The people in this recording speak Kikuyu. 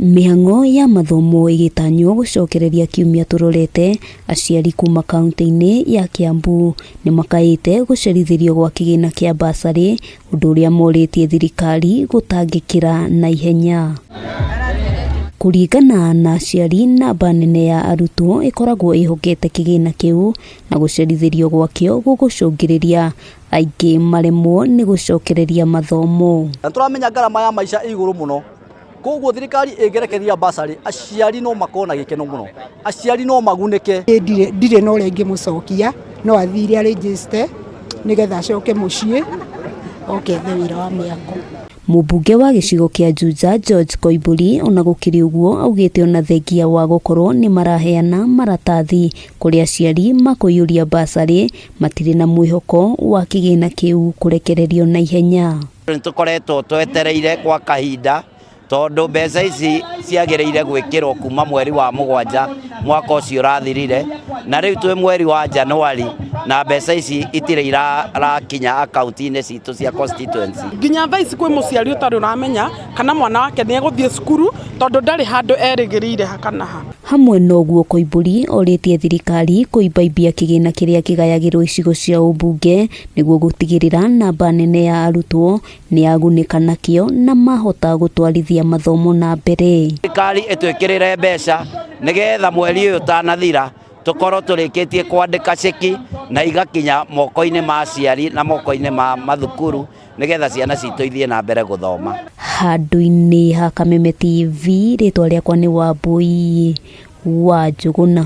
Mĩhang'o ya mathomo ĩgĩtanywo gũcokereria kiumia tũrorete, aciari kuma kauntĩ-inĩ ya Kiambu nĩ makaĩte gũcerithĩrio gwa kĩgĩna kĩa bursary, ũndũ ũrĩa morĩtie thirikari gũtangĩkĩra na ihenya. Kũringana na aciari, namba nene ya arutwo ĩkoragwo ĩhokete kĩgĩna kĩu na gũcerithĩrio gwakĩo gũgũcũngĩrĩria aingĩ maremwo nĩ gũcokereria mathomo. Na tũramenya ngarama ya maica ĩ igũrũ mũno koguo thirikari ĩngĩrekereria bursary aciari no makorwo na gĩkeno mũno aciari no magunĩke. Ndirĩ ndirĩ na ũrĩa ingĩmũcokia no athire arĩnjĩcite nĩgetha acoke mũciĩ oke ethe wĩra wa mĩako. Mũmbunge wa gĩcigo kĩa Juja George Koimbũri ona gũkĩrĩ ũguo augĩte ona thengia wa gũkorwo nĩ maraheana maratathi kũrĩ aciari makũiyũria bursary matirĩ na mwĩhoko wa kĩgĩna kĩu kũrekererio na ihenya. Nĩ tũkoretwo twetereire kwa kahinda tondũ mbeca ici ciagĩrĩire gwĩkĩrwo kuma mweri wa mũgwanja mwaka ũcio ũrathirire, na rĩu twĩ mweri wa Januari na mbeca ici itirĩ irakinya akaunti-inĩ citũ cia constituency. Nginya thaa ici kwĩ mũciari ũtarĩ ũramenya kana mwana wake nĩ egũthiĩ cukuru tondũ ndarĩ handũ erĩgĩrĩire ha kana ha. Hamwe na ũguo Koimbũri orĩtie thirikari kũimbaimbia kĩgĩna kĩrĩa kĩgayagĩrwo icigo cia ũmbunge nĩguo gũtigĩrĩra namba nene ya arutwo nĩ yagunĩka nakĩo na mahota gũtwarithia mathomo na mbere. Thirikari ĩtwĩkĩrĩre mbeca nĩgetha mweri ũyũ ũtanathira tũkorwo tũrĩkĩtie kwandĩka ceki na igakinya moko-inĩ ma aciari na moko-inĩ ma mathukuru nĩgetha ciana citũ ithiĩ na mbere gũthoma. Handũ-inĩ ha Kameme TV, rĩtwa rĩakwa nĩ Wambui wa Njũgũna.